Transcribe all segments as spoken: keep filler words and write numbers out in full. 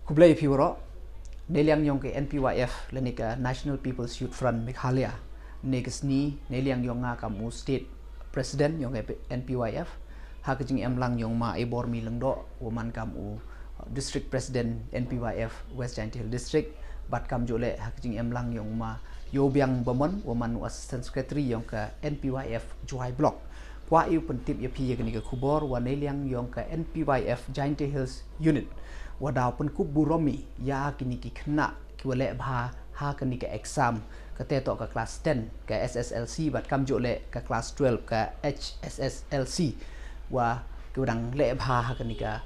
Khublei phi waroh. Neiliang yong ka N P Y F lane ka National People's Youth Front Meghalaya, ne ka sngi neiliang yong nga kam u State President yong ka N P Y F, ha ka jingem lang yong ma Ebormi Lyngdoh, wa man kam u District President N P Y F West Jaintia Hills District, bad kamjooh leh ha ka jingem lang yong ma Yobiang Bamon, wa man u Assistant Secretary yong ka N P Y F Jowai Block. Kwah i u pyntip ya phi ya kani ka khubor wa neiliang yong ka N P Y F Jaintia Hills Unit wa daw pynkup burom i ya kini ki khynnah ki wa leh bha ha kani ka exam, kate toh ka class ten ka S S L C bad kamjooh leh ka class twelve ka H S S L C, wa ki wa dang leh bha ha kani ka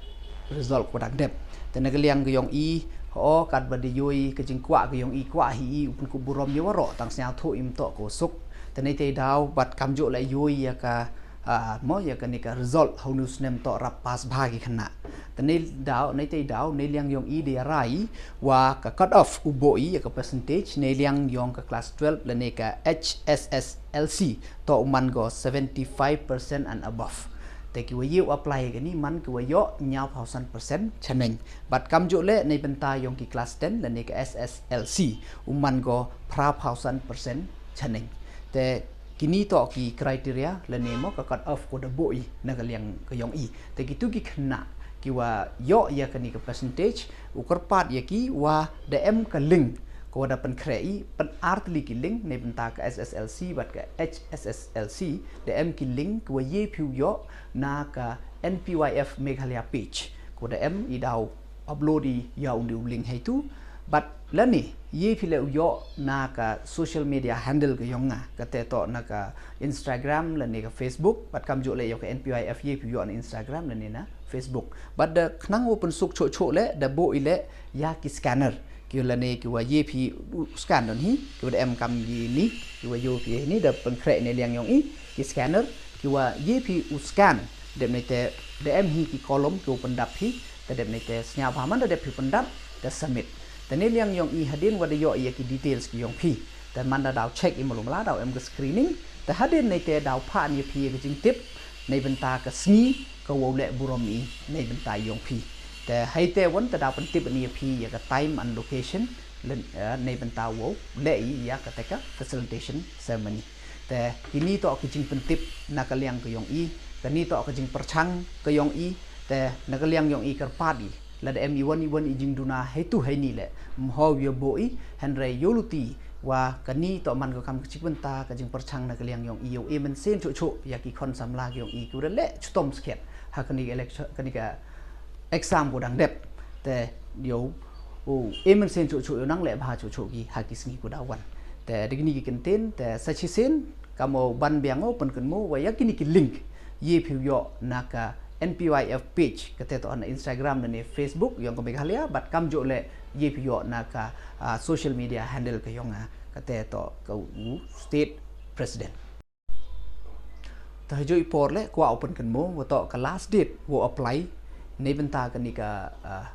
result ka wa dang dep. Te na ka liang ka yong i, ho, katba da yoo i ka jingkwah ka yong i, kwah hi i u pynkup burom ya waroh, tang sniawthuh i ym toh ka wa suk. Te neitei daw bad kamjooh leh yoo i ya ka, ah, mo, ya kani ka result ha uni u snem toh rap pass bha ki khynnah. Te nei daw, neitei daw, neiliang yong i da rai wa ka cut off u booh i ya ka percentage neiliang yong ka class twelve lane ka H S S L C toh u man ko seventy-five percent and above. Te ki wa ye u apply ya kani man ki wa yoh ynñiawphaw san percent chaneiñ. Bad kamjooh leh neibynta yong ki class ten lane ka S S L C, u man ko phraphaw san percent chaneiñ. Te kini toh ki criteria lane mo ka cut off ka wa da booh i na ka liang ka yong i. Te kitu ki khynnah ki wa yoh ya kani ka percentage, u kyrpad ya ki wa da em ka link ka wa da pynkhreh i, pyn-ar tylli ki link, neibynta ka S S L C bad ka H S S L C da em ki link ki wa ye phi u yoh na ka N P Y F Meghalaya page, ka wa da em, i daw upload i ya uni u link heitu. Bad lane ye phi leh u yoh na ka social media handle ka yong nga, kate toh na ka Instagram lane ka Facebook, bad kamjooh leh ya ka N P Y F ye phi u yoh na Instagram lane na Facebook. Bad da khnang u pynsuk chooh chooh leh, da booh i leh ya ki scanner, ki lane ki wa ye phi u scan don hi, ki wa da em kam kini, ki wa yoo phi ya kini, da pynkhreh neiliang yong i, ki scanner ki wa ye phi u scan. Dep neite da em hi ki column ki wa pyndap hi, te dep neite sniawbha man da dep phi pyndap, te submit. Te neiliang yong i, hadien wa da yoh ya ki details ki yong phi, te man da daw check i malu mala, daw em ka screening, te hadien neite daw phah ya phi ya ka jingtip neibynta ka sngi ka wow leh burom i neibynta yong phi. Te heite wan te daw pyntip ya phi ya ka time and location, lane, eh, neibynta wow leh i ya kate ka facilitation ceremony. Te kini toh ki jingpyntip na ka liang ka yong i, kani toh ka jingpyrchang ka yong i. Te na ka liang yong i, kyrpad i, lada em iwan iwan i jingduna heitu heini leh, ym hoi u ya booh i, hynrei yooluti wa kani toh man ko kam ka jingbynta, ka jingpyrchang na ka liang yong i, yow e mynsiem chooh chooh ya ki khon samla ki yong i ki wa da leh chitom skhiat ha kani ka election, kani ka exam ka wa dang dep. Te yow, u, e mynsiem chooh chooh, yow nang leh bha chooh chooh ki ha ki sngi ka wa daw wan. Te da kini ki kyntien, te sa chisien kam u ban biang u pynkynmaw wa ya kini ki link ye phi u yoh na ka N P Y F page, kate toh na Instagram lane Facebook yong ka Meghalaya, bad kamjooh leh ye phi u yoh na ka, ah, social media handle ka yong nga, kate toh ka u State President. Te hajooh i por leh kwah u pynkynmaw wa toh ka last date wow apply neibynta kani ka, ah,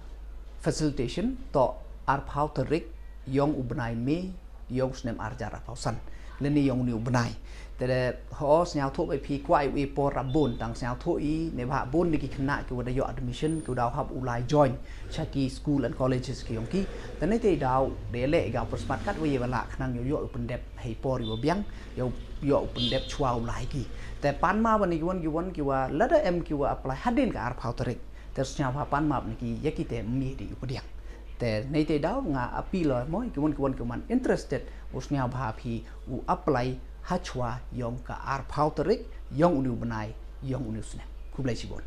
facilitation toh arphaw tarik yong u bnai May yong u snem ar hajar arphaw san, lane yong uni u bnai. Te da, ho, sniawthuh bha phi, kwah i u e por rap boon, tang sniawthuh i neibhah boon de ki khynnah ki wa da yoh admission ki wa daw hap u lai join cha ki school and colleges ki yong ki. Te neitei daw da leh i ka pyrshmat katwa ye wa lah, khnang yow yoh u pyndep hei por i wa biang, yow yoh u pyndep chwa u lai ki. Te pan map na kiwon kiwon ki wa lada em ki wa apply hadien ka arphaw tarik, te sniawbha pan map na ki ya ki te, ym ye de u pdiang. Te neitei daw nga appeal mo ya kiwon kiwon ki wa man interested, u sniawbha phi u apply hachwa yong ka arphaw tarik yong uni u bnai yong uni u snem. Khublei chiboon.